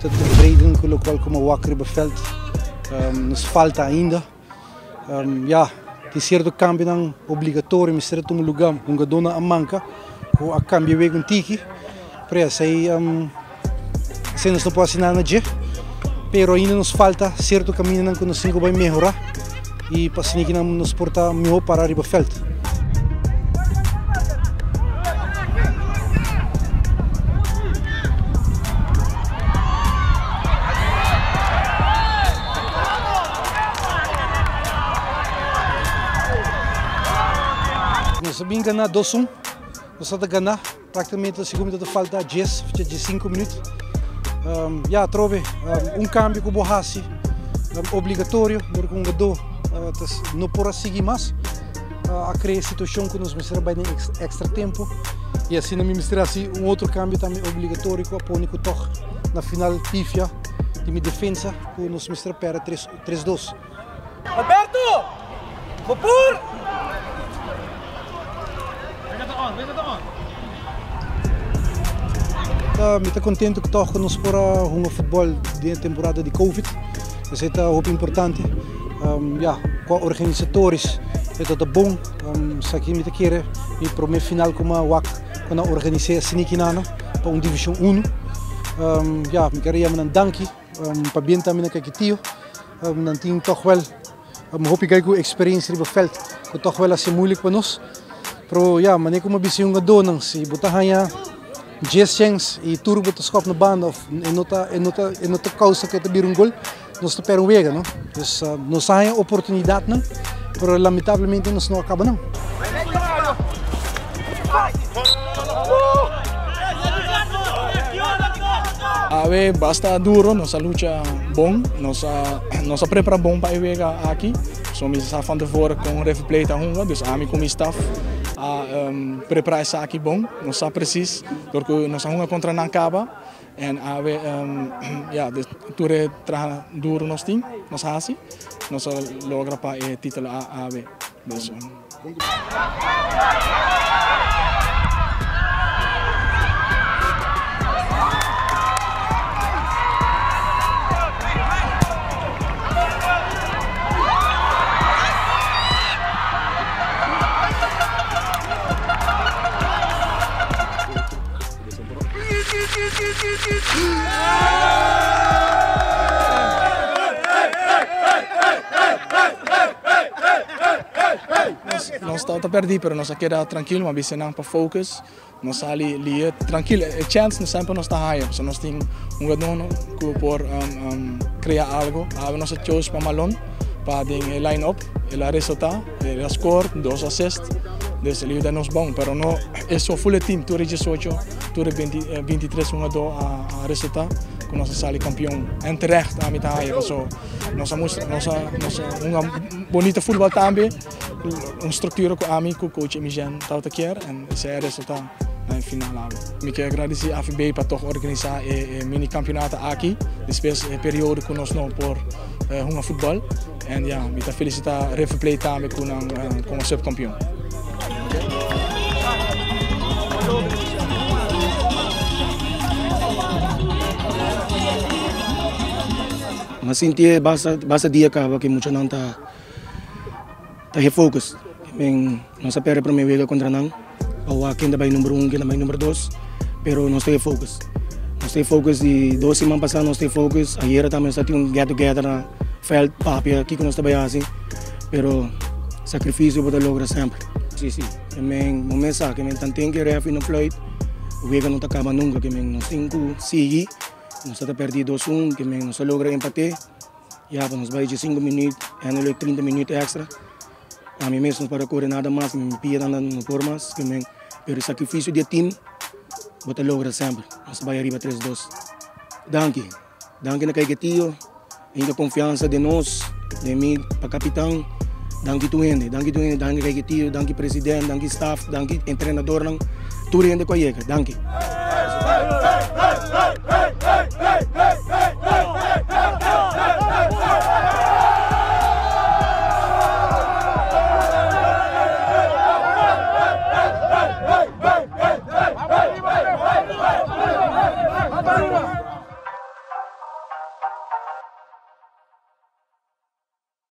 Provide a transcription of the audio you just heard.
ta tevreden ku lokual ku mi a wak riba vèlt. Nos falta ainda. Ya, tin sierto kambionan obligatorio mester a tuma lugá. Hungadónan a manka ku a kambia wega un tiki. Pero ya, esei esei nos no por hasi nada na dje. Pero ainda nos falta sierto kamindanan ku nos tin ku bai mehorá i pa asina ki nan nos por ta mihó pará riba vèlt. Nos a bin gana dos un, nos a ta gana praktikamente segun mi ta falta dies of diescinco minuut. Ya atrobe un cambio cu bo haci obligatorio dor cu hungador no por a sigui mas a crea e situacion cu nos mester a bay den extra tempo y asina mi mester haci un otro cambio tambe obligatorio cu a pone cu tog na final pifia di mi defensa cu nos mester a perde tres dos. Alberto! Bo por! Mi ta contento cu toch nos por a hunga futbol den e temporada di covid. Esey ta hopi importante. Ya, cu organisatores e ta ta bon. Esaki mi ta kere mi prome final cu mi a wak cu nan organise asina kinana pa un division uno. Ya, mi kere yama nan danki. Pabien tambe na Keketio. Nan tin toch wel hopi guy ku experiencia riba veld ku toch wel a hasi moeilijk pa nos. Pero ya, manera ku mi a bisa e hungadónan, si bo ta haña dies chèns i tur bo ta skòp na banda òf e no ta e no ta e no ta kousa ku e ta bira un gol, nos ta pèrdè un wega, no. Dus nos a haña oportunidatnan, pero lamentablemente nos no a kaba nan. Awe basta duro, nos a lucha bon, nos a nos a prepara bon pa e wega aki. So mi sa van tevoren kon River Plate ta hunga, dus ami ku mi staf a prepara esaki bon. Nos sa presis dor ku nos a hunga kontra nan kaba en awe ya tur e traha duro nos tin, nos hasi, nos a logra pa e titulo awe. Dus. Nos tabata perdí pero nos a keda trankil, mi a bisa nan pa focus, nos sali lie trankil, e chèns no semper nos ta haya pasobra nos tin un gadó ku por krea algo, awe nos a chose pa Malon pa den e line up, el a resultá, el a score dos assist, dus el a yuda nos bon, pero no e so full e team, tur e diesocho, tur e bintitres hungadó a resultá ku nos a sali kampion en terecht ami ta haya pasobra nos a mustra nos a nos a hunga bonito futbal tambe un structura ku ami ku coach Emigen tabata kier en esei a resulta na e final awe. Mi kier gradisi AVB pa tog organisa e mini campeonato aki despues e periodo ku nos no por hunga futbal en ya mi ta felicita River Plate tambe ku nan komo subkampion. Mi a sinti basta basta dia caba cu e muchanan ta ta he focus. Men nos a perde prome wega contra nan, pa wak ken ta bay number un, ken ta bay number dos, pero nos ta he focus. Nos ta he focus di dos siman pasa nos ta he focus, ayera tambe nos ta tin un get together na veld papia kico nos ta bay haci, pero sacrificio bo ta logra semper. Si si, ke men bo mes sa ke men tanten ke refi no fluit, wega no ta caba nunca, ke men nos tin cu sigui. Nos ta ta perdí dos un, ke men nos a logra empat'é. Ya pa nos bai dje sinku minüt, eindelijk trinta minüt èkstra. Ami mes no para kore nada mas, mi pia ta anda no por mas, ke men pero e sakrifisio di e tim bo ta logra semper. Nos a bai ariba tres dos. Danki, danki na Kaiketio, hinka konfiansa den nos, den mi pa kapitan. Danki tur hende, danki tur hende, danki Kaiketio, danki president, danki staf, danki entrenadornan, tur hende ku a yega, danki.